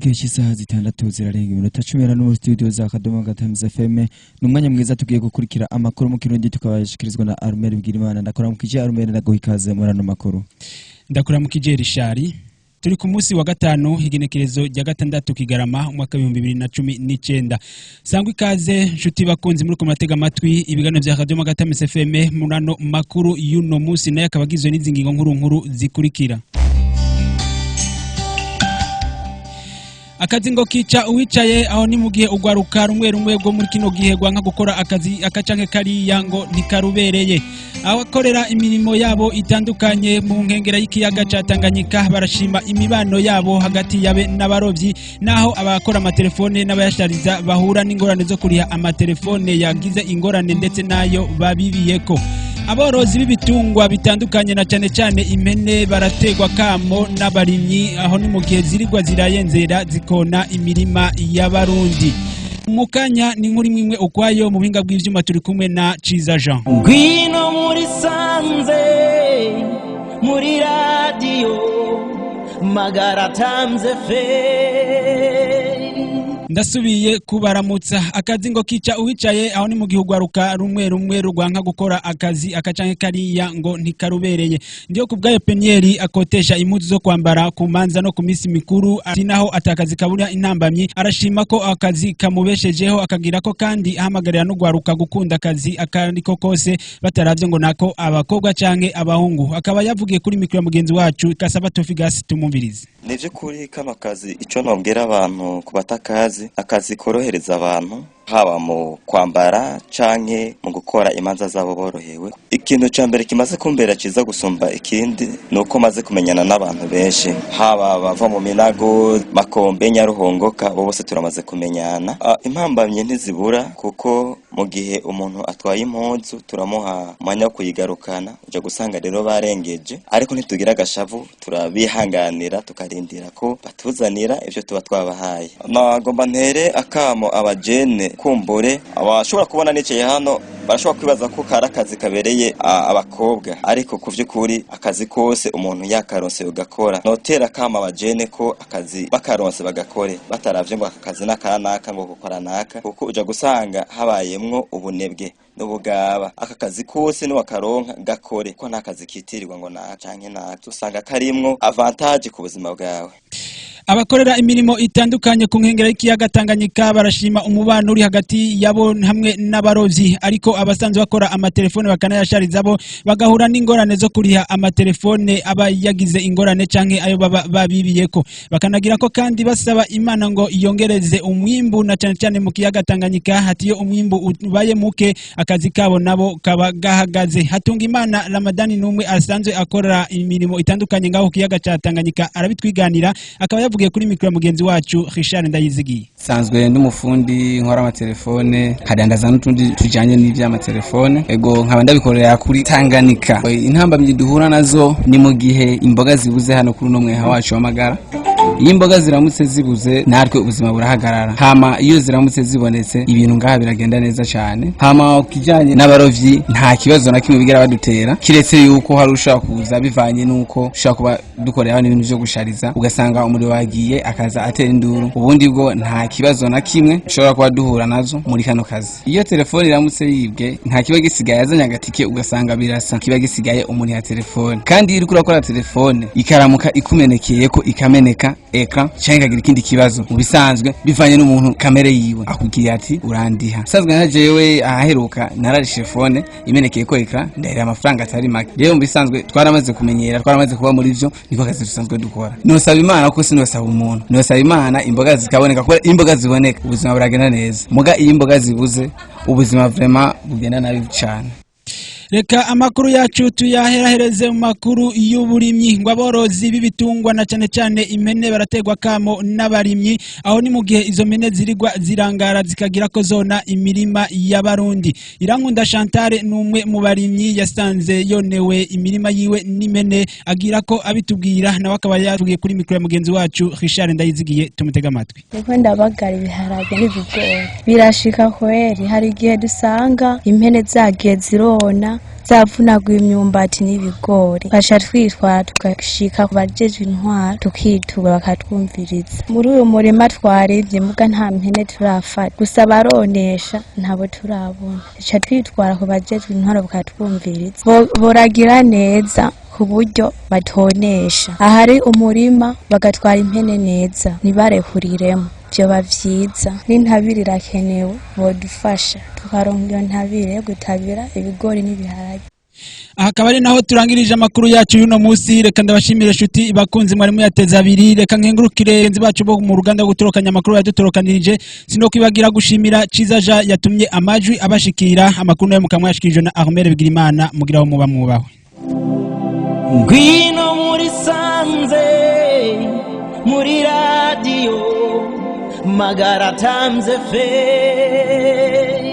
Igihe cy'isaha 6 zirarenga iminota 14 muri studio za Akadomo Gatamuze FM. Ni umwanya mwiza tugiye gukurikira amakuru mu Kirundi, tukabashikirizwa na Armel Bigirimana. Ndakuramukije Armel, ndaguha ikaze muri ano makuru. Ndakuramukije Rishari. Turi ku munsi wa gatanu, igenekerezo rya 6 Kigarama, umwaka 2019. Sangwa ikaze nshuti bakunzi muri kumatega amatwi ibiganiro vya Radio Magatamis FM muri ano makuru y'uno munsi, nayo akaba agizwe n'izi ngingo nkuru nkuru zikurikira. Akazi ngo kica uwicaye, aho ni mu gihe ugwaruka rumwe rumwe rwo muri kino gihe rwanka gukora akazi akacanke kariya ngo ntikarubereye. Abakorera imirimo yabo itandukanye mu nkengera y'ikiyaga ca Tanganyika barashima imibano yabo hagati yabe n'abarovyi, naho abakora amatelefone n'abayashariza bahura n'ingorane zo kuriha amatelefone yagize ingorane ndetse nayo babibiyeko. Aborozi b'ibitungwa bitandukanye na cane cane impene barategwa kamo n'abarimyi, aho ni mu gihe zirigwa zirayenzera zikona imirima y'abarundi. Mukanya ni nkuru imwe ukwayo. Mu buhinga bw'ivyuma turi kumwe na Ciza Jean. Ngwino muri sanze muri radio Magara Times FM. Ndasubiye kubaramutsa. Akazi ngo kica uwicaye, aho ni mu gihe ugwaruka rumwe rumwe rwanka gukora akazi akacanke kariya ngo ntikarubereye. Ndiyo kubwayo Penieri akotesha impuzu zo kwambara ku manza no ku minsi mikuru, ati naho atakazi kabura intambamyi, arashima ko akazi kamubeshejeho, akagira ko kandi ahamagarira n'ugwaruka gukunda akazi akariko kose bataravye ngo nako abakobwa canke abahungu. Akaba yavugiye kuri mikro ya mugenzi wacu Kasaba Tofigas, tumumvirize. Ni by'ukuri kano kazi, icyo nobwira abantu ku batakazi, akazi korohereza abantu haba mu kwambara canke mu gukora imanza zabo borohewe. Ikintu ca mbere kimaze kumbera ciza gusumba ikindi ni uko maze kumenyana n'abantu benshi, haba bava mu Minago, Makombe, Nyaruhongoka, bo bose turamaze kumenyana. Impambamye ntizibura, kuko mu gihe umuntu atwaye impuzu turamuha umwanya wo kuyigarukana, uja gusanga rero barengeje, ariko ntitugira agashavu, turabihanganira tukarindira ko batuzanira ivyo tuba twabahaye. Nagomba ntere akamo abajene kumbure abashobora kubona nicaye hano, barashobora kwibaza ko kari akazi kabereye abakobwa, ariko ku vy'ukuri akazi kose umuntu yakaronse ugakora. Notera akamo abajene ko akazi bakaronse bagakore bataravye ngo aka kazi n'akanaka ngo gukora naka, kuko uja gusanga habayemwo ubunebwe n'ubugaba. Aka kazi kose niwakaronka gakore, ko nta kazi kitirirwa ngo naka canke naka, usanga karimwo avantage ku buzima bwawe. Abakorera imirimo itandukanye ku nkengera y'ikiyaga Tanganyika barashima umubano uri hagati yabo hamwe n'abarovyi, ariko abasanzwe bakora amatelefone bakanayashariza bo bagahura n'ingorane zo kuriha amatelefone aba yagize ingorane canke ayo baba babibiyeko. Bakanagira ko kandi basaba Imana ngo yongereze umwimbu na cane cane mu kiyaga Tanganyika, hatiyo umwimbu ubaye muke akazi kabo nabo kaba gahagaze. Hatunga Imana Ramadani numwe asanzwe akora imirimo itandukanye ngaho ku kiyaga ca Tanganyika arabitwiganira, akaba yavugiye kuri mikro ya mugenzi wacu Richard Ndayizigiye. Sanzwe ndi umufundi, nkora amatelefone, nkadandaza n'utundi tujanye n'ivy'amatelefone, ego nkaba ndabikorera kuri Tanganyika. Intambamyi duhura nazo ni mu gihe imboga zibuze hano kuri uno mweha wacu w'amagara. Iyo imboga ziramutse zibuze natwe ubuzima burahagarara, hama iyo ziramutse zibonetse ibintu ngaha biragenda neza cyane. Hama ukijanye n'abarovyi nta kibazo na kimwe bigera badutera, kiretse yuko hari ushobora kuza bivanye n'uko ushobora kuba dukorera hano ibintu vyo gushariza, ugasanga umuriro wagiye akaza atera induru. Ubundi bwo nta kibazo na kimwe ushobora kuba duhura nazo muri kano kazi. Iyo telefone iramutse yibwe nta kiba gisigaye, azanye agatike ugasanga birasa, kiba gisigaye umuntu ya telefone. Kandi iyo uriko urakora telefone ikaramuka ikumenekeye ko ikameneka ecran canke ikagira ikindi kibazo, mu bisanzwe bivanye n'umuntu kamere yiwe akubwira ati urandiha. Sanzwe nka jewe ahaheruka nararishe phone imenekeye ko ecran, ndahera amafaranga atari make. Rero mu bisanzwe twaramaze kumenyera, twaramaze kuba muri vyo, niko kazi dusanzwe dukora. Nosaba Imana ko sinosaba umuntu, nosaba Imana imboga zikaboneka, kuko imboga ziboneka ubuzima buragenda neza, muga iyo imboga zibuze ubuzima vraiment bugenda nabi cane. Reka amakuru yacu tuyaherahereze mu makuru y'uburimyi. Ngo aborozi b'ibitungwa na cane cane impene barategwa kamo n'abarimyi, aho ni mu gihe izo mpene zirigwa zirangara zikagira ko zona imirima y'abarundi. Irankunda Chantal ni umwe mu barimyi yasanze yonewe imirima yiwe n'impene, agira ko abitubwira, nawe akaba yavugiye kuri mikro ya mugenzi wacu Richard Ndayizigiye, tumutega amatwi. Niko ndabagara ibiharage n'ibigori birashika kweri, hari igihe dusanga impene zagiye zirona. Zavunaguye imyumbati n'ibigori, tugaca twitwara tugashika ku bajejwe intwaro, tukitura bakatwumviriza. Muri uyu murima twarivye, muga nta mpene turafata, gusa baronesha ntabo turabona. Duca twitwara ku bajejwe intwaro bakatwumviriza. Boragira neza ku buryo batonesha ahari umurima, bagatwara impene neza, ntibarekuriremo, vyoba vyiza. N'intabire irakenewe, bodufasha tukaronka iyo ntabire yo gutabira ibigori n'ibiharage. Aha akaba ari naho turangirije amakuru yacu y'uno munsi. Reka ndabashimire shuti bakunzi mwari muyateze abiri. Reka nkengurukire bagenzi bacu bo mu ruganda rwo gutorokanya amakuru yadutorokaniririje. Sinokwibagira gushimira Ciza Ja yatumye amajwi abashikira. Amakuru nayo mukaba mwayashikirijwe na Armel Bigirimana. Mugiraho muba mwubahwe. Ngwino muri sanze, muri radiyo Magara Times FM.